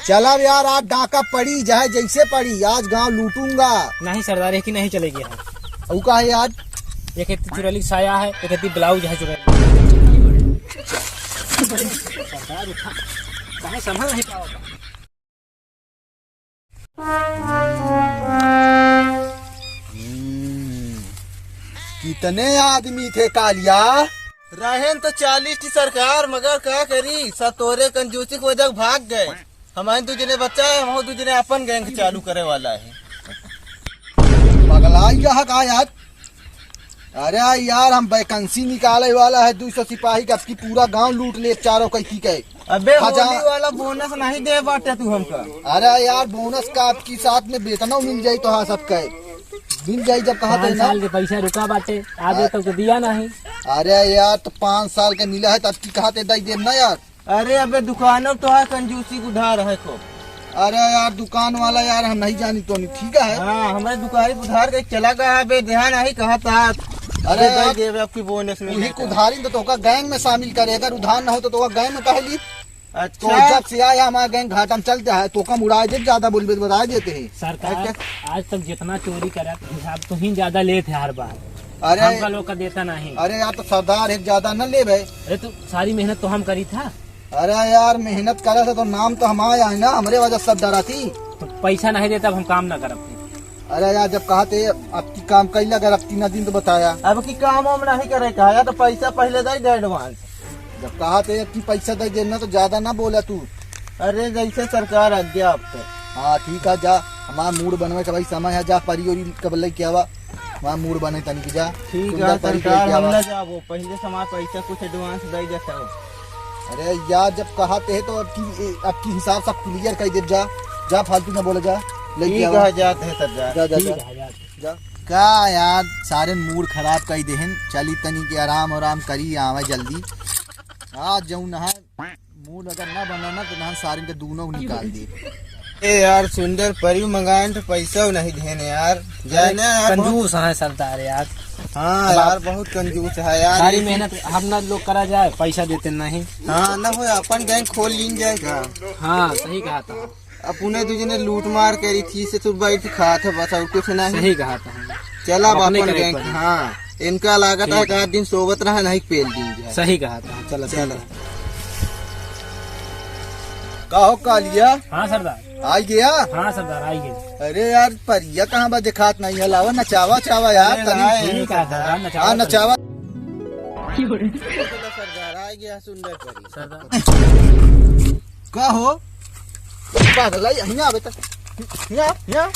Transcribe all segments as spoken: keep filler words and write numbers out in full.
चला यार, आज डाका पड़ी, चाहे जैसे पड़ी, आज गांव लूटूंगा। नहीं सरदार, एक ही नहीं चलेगी यार। ऊ का है यार? एक एक चुरैली साया है, एक एक ब्लाउज है चुरैली। सरदार उठा, काहे संभल नहीं पावा? हम्म, कितने आदमी थे कालिया? रहेन तो चालीस ठी सरकार, मगर का करी, सब तोरे कंजूसी की वजह भाग गए। हमारे दू जने बच्चा है, हम दू जने अपन गैंग चालू करे वाला है। पगलाई का है का यार? अरे यार, हम वैकेंसी निकाले वाला है, दू सौ सिपाही का, अबकी पूरा गांव लूट ले चारों कैकी के। अबे, हाँ, जा। होली वाला बोनस नहीं दे बाटे तू हमका। अरे यार, बोनस का अबकी साथ में वेतनो मिल जाई तो हाँ सबके मिल जाई, जब कहा पाँच ना। साल के पैसा रुका बाटे, आगे हाँ। तो दिया नहीं। अरे यार, तो पाँच साल के मिला है तो अबकी कहा ते दे देब ना यार। अरे अबे, दुकानों तो है, कंजूसी उधार है खूब। अरे यार, दुकान वाला यार, हम नहीं जानी तो नहीं, ठीक है। हाँ, हमारे दुकानी उधार के चला गया है बे, ध्यान नहीं कहा था। अरे अबे, यार, दे देवे अबकी बोनस में वही लेकर। उधारी तो तोका गैंग में शामिल करे, अगर उधार ना हो तो तोका गैंग में काहे ली? अच्छा। तो जब से आया हमारा गैंग घाटा में चलता है, तोका मुड़ाए दे, ज्यादा बोल बता देते हैं। सरकार, अच्छा। आज तक जितना चोरी करा, हिसाब तो ही ज्यादा लेत है हर बार। अरे। हमका लोग का देता नहीं। अरे यार, तो सरदार है, ज्यादा न ले भाई। अरे, तो सारी मेहनत तो हम करी था। अरे यार, मेहनत करे से तो नाम तो हम आया है ना, हमरे वजह से सब डरा थी। तो पैसा नहीं देता, अब हम काम ना करब। अरे यार, जब कहा थे अबकी काम कैला कर, अब तीन दिन तो बताया। अबकी काम हम नहीं करे कहा, या तो पैसा पहले दे दे advance। जब कहा थे कि पैसा दे देना तो ज्यादा ना बोला तू। अरे जैसे सरकार आज्ञा आपके। हाँ ठीक है, जा, हमारा मूड बनवे का भाई समय है, जा परी ओरी कब लेके आवा, हमारा मूड बने तनी की जा। ठीक सुंदर है परी के सरकार, लेके हम आवा। ना जाबो, पहले से हमारा पैसा कुछ advance दे देता हो। अरे यार, जब कहा थे तो अबकी, अबकी हिसाब सब clear कर दे, जा, जा फालतू ना बोले, जा लेके ठीक आवा। है, जाते हैं सरदार। जा, जा, ठीक जा। है, जाते हैं। जा। का यार, सारे मूड खराब कर देहन। चली तनी के आराम आराम करी, आवे जल्दी। आज जौन है, मूड अगर ना बना ना, तो ना सारे के दूनों को निकाल दे। ए यार, सुंदर परी मंगाए तो पैसा नहीं देने यार। जाने यार, कंजूस है सरदार यार। हाँ अब यार, आप बहुत कंजूस है यार। सारी मेहनत हम ना लोग करा जाए, पैसा देते नहीं। हाँ, ना हो, अपन गैंग खोल लीन जाए का? हाँ, सही कहा था। अपने दू जने लूट मार करी थी से तू बैठ खात है बस, और कुछ नहीं। सही कहा था। चला अब अपने बापन करे गैंग, पड़ी। हाँ, इनका लागत है ठीक। एक आध दिन सोवत रहा, नहीं पेल दी जाए। सही कहा था। चला, चला। चला। का हो कालिया? हाँ सरदार। आ गया? हाँ सरदार, आ गया। अरे यार, परिया कहाँ बा, दिखात नहीं है, लावा नचावा चावा यार, अरे तनी। हाँ, ठीक है सरदार, नचावा हाँ, तनी। नचावा। सरदार आ गया सुंदर परी। सरदार। का हो? पागल है, हियाँ आवे त। हियाँ, हियाँ।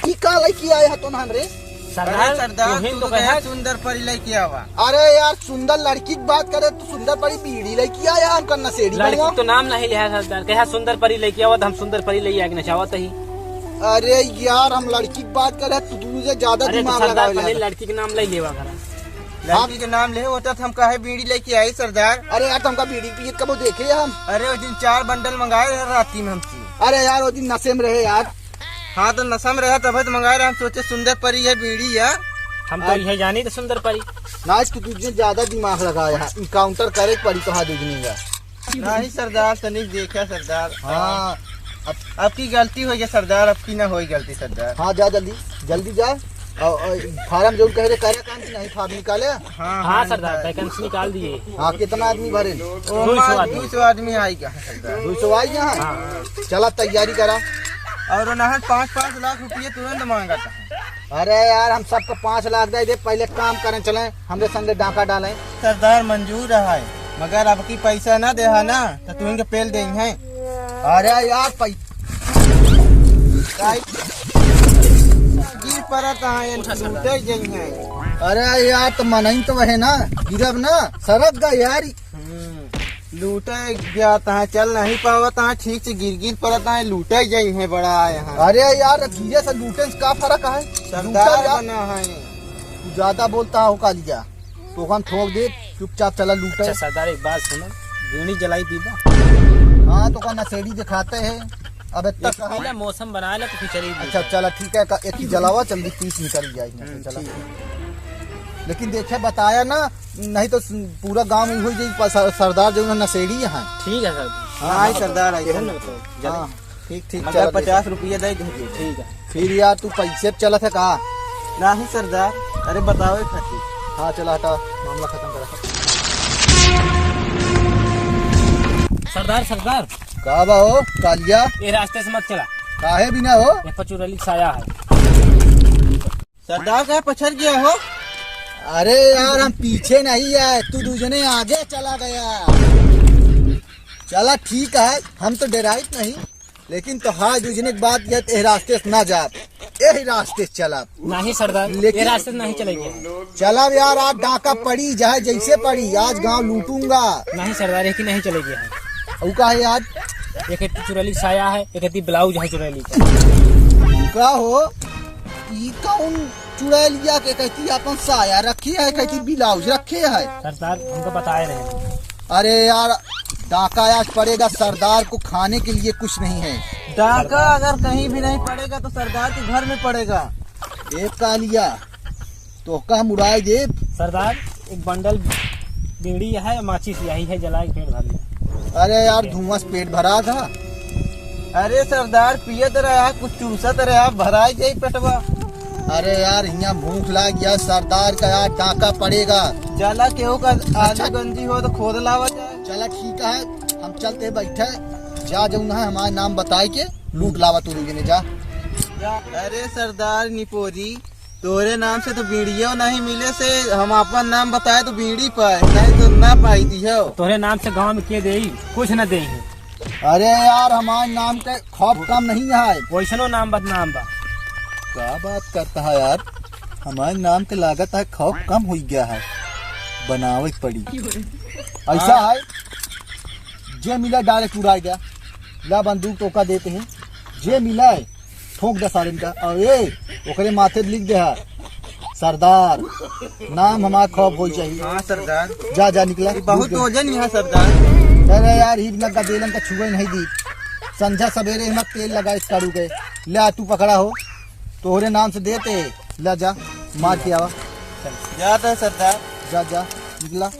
ई का लइकी आए ह तो ना हमरे? सरदार, अरे सरदार, तू ही तू तो तो कहे कहा सुंदर परी लइकी आवा। अरे यार, सुंदर लड़की की बात करे, तू सुंदर परी बीड़ी लइकी आया, हमका नशेड़ी लड़की बनवा। तो नाम नहीं लिया सरदार, कहा सुंदर परी लइकी आवा, तो हम सुंदर परी लइकी आके नचावत ही। अरे यार, हम लड़की की बात करे, तू, तू मुझे ज्यादा अरे तो दिमाग सरदार, लगावे पहले लगा। लड़की के नाम ले लेवा करा। लड़की के नाम ले होता तो हम काहे बीड़ी लेके आई सरदार? अरे यार, तो हमका बीड़ी पियत कबो देखे हम? अरे, उस दिन चार बंडल मंगाए रहे राती में हमसे। अरे यार, वो दिन नशे में रहे यार। हाँ, तो नशा में रहे तभी तो मंगाए रहे। हम सोचे सुंदर परी है बीड़ी यार। हम तो अब यही जानी तो सुंदर परी। ना, इसकी तुझे ज्यादा दिमाग लगाया है, encounter करे पड़ी तो हाथ उजनी का। नहीं सरदार, तनिक देखा सरदार। हाँ, अब अब की गलती हो गई सरदार, अब की ना होई गलती सरदार। हाँ, जा जल्दी, जल्दी जा। और, और फार्म जौन कह रहे, करे काम की नहीं, फार्म निकाले। हाँ, हाँ हाँ, सरदार, निकाल। वैकेंसी निकाल दिए। हाँ, कितना आदमी भरे? ओ, दो सौ मार, आदमी। दो सौ आदमी आई गया है सरदार। दो सौ आई गया है? हाँ। चला, तैयारी करा। और उन्हें पाँच पाँच लाख रुपये तुरंत मांगा था। अरे यार, हम सबको पाँच लाख दे दे, पहले काम करें, चलें, हमरे संगे डाका डालें। सरदार मंजूर है, मगर अब की पैसा ना देहा ना, तो तू इनके पेल दे हैं। अरे यार, पै-, गिर पड़त है, इनके लूटे गई हैं। अरे यार, तो मनई तो है ना, गिरब ना, सरक गा यार। हम्म, लूटे गया तहाँ, चल नहीं पावत है, ठीक से गिर गिर पड़त है, लूटे गई हैं बड़ा आए हैं। अरे यार, गिरे से लूटे से का फर्क है? सरदार लूटे यार। बना है। तू ज्यादा बोलता हो कालिया, तो हम ठोक दे, चुपचाप चला लूटे। अच्छा सरदार, एक बात सुनो, बीड़ी जलाई दीबा? हाँ, तो का नशेड़ी दिखाते हैं, अब इतना एक कहा पहले मौसम बनाए ला तो फिर चली अच्छा, चला ठीक है, का-, एक ही जलावा, जल्दी पीस निकल जाए यहाँ से, हम्म, चला। ठीक है। लेकिन देखे बताया ना, नहीं तो पूरा गांव में हो जाई, प-, सर-, सरदार जो है नशेड़ी है। ठीक है सर। हाँ, हाँ, हाँ, सरदार आई केहू है। ना बताओ, जल्दी। हाँ। ठीक, ठीक, मगर चला, पचास रुपया दे दीजिए। ठीक है। फिर यार, तू पैसे पे चलत है का? नहीं सरदार, अरे बतावे खातिर। हाँ, चला हटा, मामला खत्म करा। सरदार, सरदार। का बा हो, कालिया? ये रास्ते से मत चला। काहे बिना हो? ये पर चुड़ैल के साया है। सरदार का पछड़ गया हो? अरे यार, हम पीछे नहीं आए, तू दूजने आगे चला गया। चला ठीक है, हम तो डेराइत नहीं, लेकिन तोहार दूजने के बात यह, एह रास्ते से ना जाब, एह रास्ते से चलब। नहीं सरदार, लेकिन ये रास्ते से नहीं चलेंगे। चलब यार, आज डाका पड़ी, चाहे जैसे पड़ी, आज गांव लूटूंगा। नहीं सरदार, ये की नहीं चलेगी है। ऊ का है यार? एक एक चुड़ैल के साया है, एक एक ब्लाउज है चुड़ैल का। का हो? ई कौन चुड़ैलिया के कहती अपन साया रखी है, कहती ब्लाउज रखे है? सरदार, हमको बताए रहे। अरे यार, डाका आज पड़ेगा, सरदार को खाने के लिए कुछ नहीं है। डाका अगर कहीं भी नहीं पड़ेगा तो सरदार के घर में पड़ेगा। ए कालिया, तो का मुराई दे? सरदार, एक बंडल बीड़ी है, माचिस यही है, जला के पेट भर लिया। अरे यार, धुआं से पेट भरा था। अरे सरदार, पियत रहा, कुछ चूसत रहा, भराई जाई पेटवा। अरे यार, हियाँ भूख लाग गया सरदार का यार, डाका पड़ेगा। चला, केहू का आलू अच्छा। गंजी हो तो खोद लावा जाए। चला ठीक है, हम चलते बैठे, जा जौन है हमारे नाम बताए के लूट लावा तू लोग ने, जा। जा। अरे सरदार निपोरी, तोरे नाम से तो बीड़ियो नहीं मिले से, हम अपन नाम बताए तो बीड़ी पाए, नहीं तो ना पाई थी हो। तोरे नाम से गांव में के देई, कुछ न देई है। अरे यार, हमारे नाम के खौफ कम नहीं है। वैसनो नाम बदनाम बा। का बात करता है यार, हमारे नाम के लागत है खौफ कम हो गया है, बनावे के पड़ी। ऐसा हाँ। है, जे मिला डायरेक्ट उड़ाए गया, ला बंदूक तोका देते हैं, जे मिला है ठोक दे सारे का। और ए, ओकरे माथे पे लिख दे है, सरदार, नाम हमार खौफ होई चाहिए। हाँ सरदार। जा, जा, निकला। ये बहुत निकला। वजन ही है सरदार। अरे यार, ही न गदेलन का छुए नहीं दी। संझा सवेरे हम तेल लगाए इस कारू के। ले आ, तू पकड़ा हो, तोहरे नाम से देते। ले जा, मार के आवा। जाता है सरदार। जा, जा, निकला।